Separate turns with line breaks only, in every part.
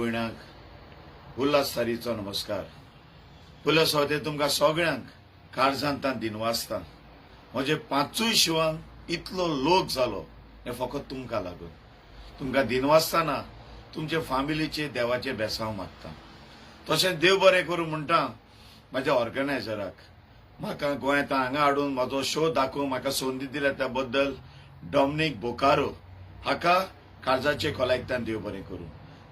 भयणांक उल्हास तारीचो नमस्कार. पयल्या सुवातेर तुमकां सगळ्यांक काळजांत दिनवासता. म्हजे पांचूय शिवांक इतलो लोक जालो हें फकत तुमकां लागून. तुमकां दिनवासतना तुमचे फामिलीचे देवाचे बेसांव मागता. तशेंच देव बरें करूं म्हणटा म्हाज्या ऑर्गनायझराक, म्हाका गोंयांत हांगा हाडून म्हजो शो दाखोवंक म्हाका संदी दिल्या त्या बद्दल डॉमनीक बोकारो हाका काळजाचे खोलायकतान देव बरें करूं.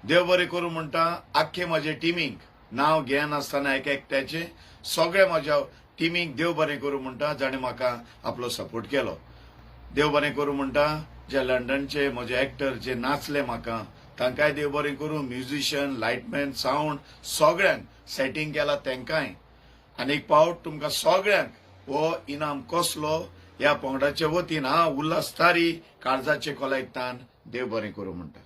देव बरें करूं म्हणटा आख्खे म्हजे टिमीक, नांव घेनासतना एक एकट्याचे सगळे म्हज्या टिमीक देव बरें करूं म्हणटा, जाणें म्हाका आपलो सपोर्ट केलो. देव बरें करूं म्हणटा जे लंडनचे म्हजे एक्टर जे नाचले म्हाका तांकांय देव बरें करूं. म्युझिशियन, लायटमॅन, सावंड सगळ्यांक सेटींग केला तांकांय. आनी एक पावट तुमकां सगळ्यांक हो इनाम कसलो ह्या पंगडाचे वतीन हांव उल्हास तारी काळजाचे खोलायकतान देव बरें करूं म्हणटा.